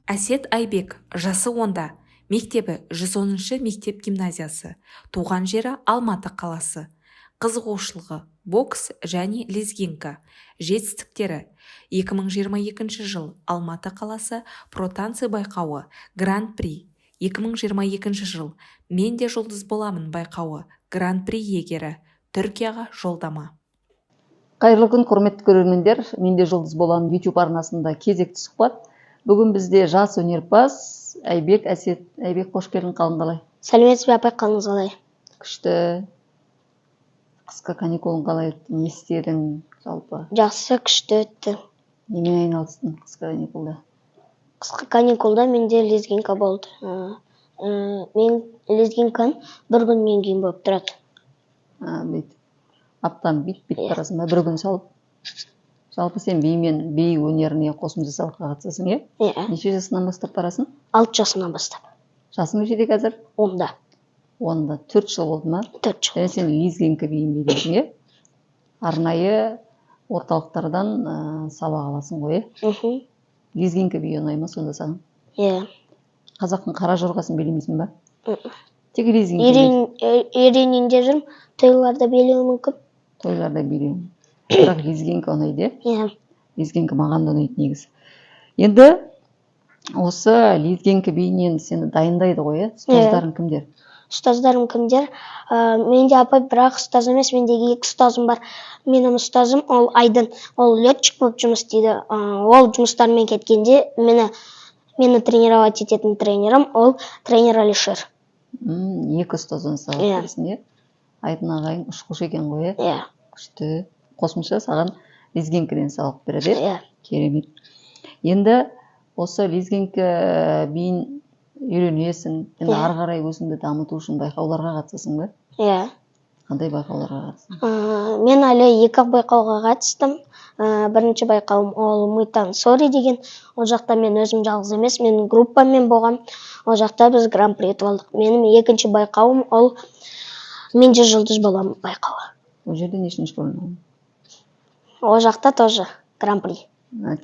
Әсет Айбек, жасы 10-да, мектебі 110-шы мектеп-гимназиясы, туған жері Алматы қаласы. Қызығушылығы: бокс және лезгинка. Жетістіктері: 2022 жыл, Алматы қаласы, «Про танцы» байқауы, Гран-при. 2022 жыл, «Мен де жұлдыз боламын» байқауы, Гран-при иегері, Түркияға жолдама. Қайырлы күн, құрметті көрермендер! «Мен де жұлдыз боламын» YouTube арнасында кезекті сұхбат. Бүгін бізде жас өнерпаз Айбек Әсет. Айбек, қош келдің! Қалың қалай? Сәлеметсіз бе, апай, қалыңыз қалай? Күшті. Қысқы каникулың қалай өтті? Не істедің жалпы? Жақсы, күшті өтті. Немен айналыстың қысқы каникулда? Қысқы каникулда менде лезгинка болды. Мен лезгинкам бір күннен кейін болып тұрады. Бүйтіп аптаны бүйтіп бүйтіп Иә. барасың ба, бір күн салып? Жалпы сен бимен, би өнеріне қосымша сабаққа қатысасың, иә? Иә. Неше жасыңнан бастап барасың? 6 жасымнан бастап. Жасың нешеде қазір? 10-да. 10-да. 4 жыл болды ма? 4 жыл. Және сен лезгинка биін билейсің, иә? Арнайы орталықтардан сабақ аласың ғой, иә? Мхм. Лезгинка биі ұнай ма сонда саған? Иә. Қазақтың қара жорғасын билемейсің ба? Мм. Тек лезгинка билейсің. Үйренейін деп жүрмін, тойларда билеуім мүмкін. Тойларда билеуің, бірақ лезгинка ұнайды, иә? Иә. Лезгинка маған да ұнайды негізі. Енді осы лезгинка биінен сені дайындайды ғой, иә? Ұстаздарың кімдер? Ұстаздарым кімдер? Менде, апай, бірақ ұстаз емес, менде екі ұстазым бар. Менің ұстазым ол Айдын, ол летчик болып жұмыс істейді. Ол жұмыстармен кеткенде мені тренировать ететін тренерім ол тренер Алишер. Екі ұстаздан сабақ Иә. бересің, иә? Айдын ағайың ұшқыш екен ғой, иә? Иә. Күшті. Қосымша саған лезгинкіден сабақ береді, иә? Иә. Керемет. Енді осы лезгинка биін үйренесің енді. Иә. Ары қарай өзіңді дамыту үшін байқауларға қатысасың ба? Иә. Қандай байқауларға қатыстың? Мен әлі екі байқауға қатыстым. Бірінші байқауым ол «Мы танцоры» деген. Ол жақта мен өзім жалғыз емес, мен группамен болғам. Ол жақта біз Гран-при ұтып алдық. Менің екінші байқауым ол «Мен де жұлдыз боламын» байқауы. Ол жерде нешінші орын алдың? Ол жақта тоже Гран-при.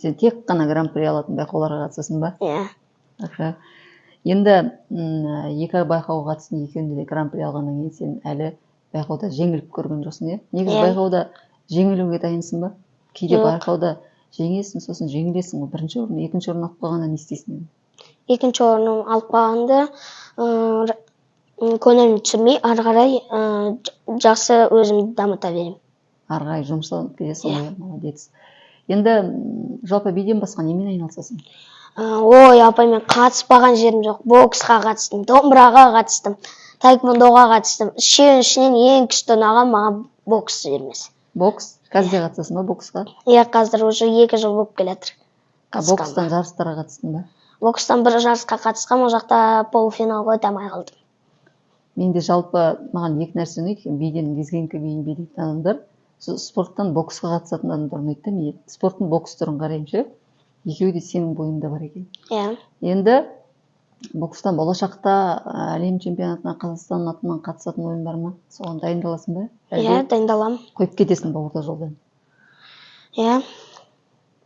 Сен тек қана Гран-при алатын байқауларға қатысасың ба? Иә. Аха. Енді екі байқауға қатыстың, екеуінде де Гран-при алғаннан кейін сен әлі байқауда жеңіліп көрген жоқсың, иә? Негізі Иә. байқауда жеңілуге дайынсың ба? Кейде Жоқ. байқауда жеңесің, сосын жеңілесің ғой. Бірінші орын, екінші орын алып қалғанда не істейсің енді? Екінші орын алып қалғанда көңілім түсірмей, ары қарай жақсы өзімді дамыта беремін. Ары қарай жұмыстанып кетесің Иә. ғой. Молодец. Енді жалпы биден басқа немен айналысасың? Ой, апай, мен қатыспаған жерім жоқ. Боксқа қатыстым, домбыраға қатыстым, таэквондоға қатыстым. Үшеуінің ішінен ең күшті ұнаған маған бокс емес. Бокс. Қазір де қатысасың ба боксқа? Иә, қазір уже 2 жыл болып келе жатыр қатысқаныма. Бокстан жарыстарға қатыстың ба? Бокстан бір жарысқа қатысқанмын, ол жақта полуфиналға өте алмай қалдым. Менде жалпы маған екі нәрсе ұнайды екен: биден лезгинка биін билейтін адамдар, спорттан боксқа қатысатын адамдар ұнайды да. Мен спорттың бокс түрін қараймын ше. Екеуі де сенің бойыңда бар екен. Иә. Енді бокстан болашақта әлем чемпионатына Қазақстан атынан қатысатын ойың бар ма? Соған дайындаласың ба, Иә, әлде дайындаламын. қойып кетесің ба орта жолдан? Иә.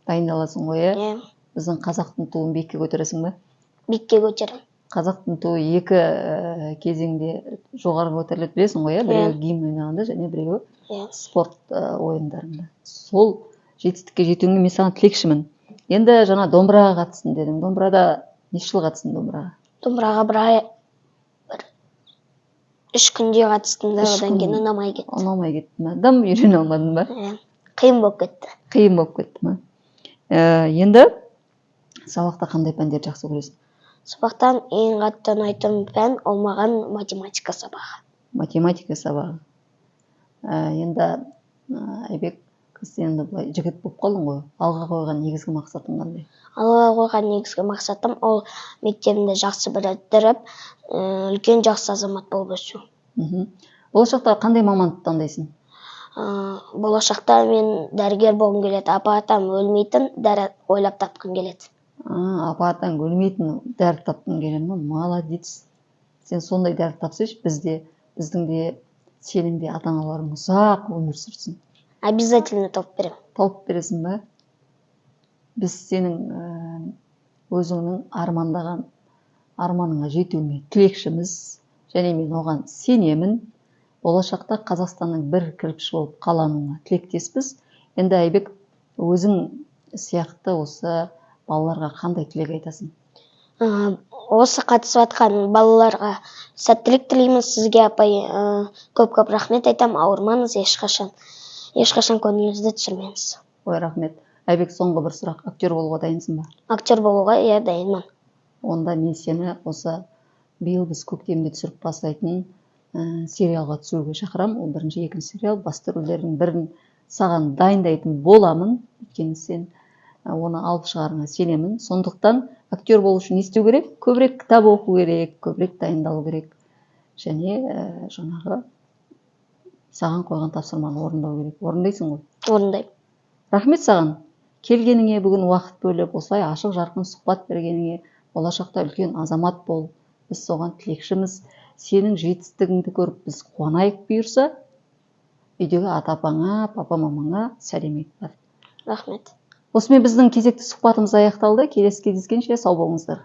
Дайындаласың ғой, иә? Иә. Біздің қазақтың туын биікке көтересің ба? Биікке көтеремін. Қазақтың туы екі кезеңде жоғары көтеріледі, білесің ғой, иә? Біреуі гимн ойнағанда және біреуі спорт ойындарында. Сол жетістікке жетуіңе мен саған тілекшімін. Енді жаңа домбыраға қатыстым дедің. Домбырада неше жыл қатыстың домбыраға? Домбыраға бір ай, бір 3 күнде қатыстым да, 3 одан кейін күн. Ұнамай кетті. Ұнамай кетті ма? Дым үйрене алмадың ба? Иә, қиын болып кетті. Қиын болып кетті ма? Енді сабақта қандай пәндерді жақсы көресің? Сабақтан ең қатты ұнайтын пән ол маған математика сабағы. Математика сабағы. Енді Айбек, сен енді былай жігіт болып қалдың ғой. Алға қойған негізгі мақсатың қандай? Алға қойған негізгі мақсатым ол мектебімді жақсы бітіріп, үлкен жақсы азамат болып өсу. Болашақта қандай мамандық таңдайсың? Болашақта мен дәрігер болғым келеді. Апа, атам өлмейтін дәрі ойлап тапқым келеді. Апа, атаң өлмейтін дәрі тапқың келе ма? Молодец. Сен сондай дәрі тапсайшы, бізде, біздің де, сенің де ата аналарың ұзақ өмір сүрсін. Обязательно тауып беремін. Тауып бересің ба? Біз сенің Өзіңнің армандаған арманыңа жетуіңе тілекшіміз және мен оған сенемін. Болашақта Қазақстанның бір кірпіші болып қалануыңа тілектеспіз. Енді, Айбек, өзің сияқты осы балаларға қандай тілек айтасың? Осы қатысып жатқан балаларға сәттілік тілеймін. Сізге, апай, көп көп рахмет айтамын. Ауырмаңыз ешқашан, ешқашан көңіліңізді түсірмеңіз. Ой, рахмет. Айбек, соңғы бір сұрақ: актер болуға дайынсың ба? Актер болуға, иә, дайынмын. Онда мен сені осы биыл біз көктемде түсіріп бастайтын сериалға түсіруге шақырамын. Ол бірінші, екінші сериал, басты рөлдердің бірін саған дайындайтын боламын, өйткені сен оны алып шығарыңа сенемін. Сондықтан актер болу үшін не істеу керек? Көбірек кітап оқу керек, көбірек дайындалу керек және жаңағы саған қойған тапсырманы орындау керек. Орындайсың ғой? Орындаймын. Рахмет саған келгеніңе, бүгін уақыт бөліп, осылай ашық жарқын сұхбат бергеніңе. Болашақта үлкен азамат бол, біз соған тілекшіміз. Сенің жетістігіңді көріп, біз қуанайық, бұйырса. Үйдегі ата апаңа, папа мамаңа сәлем айт бар. Рахмет. Осымен біздің кезекті сұхбатымыз аяқталды. Келесі кездескенше сау болыңыздар.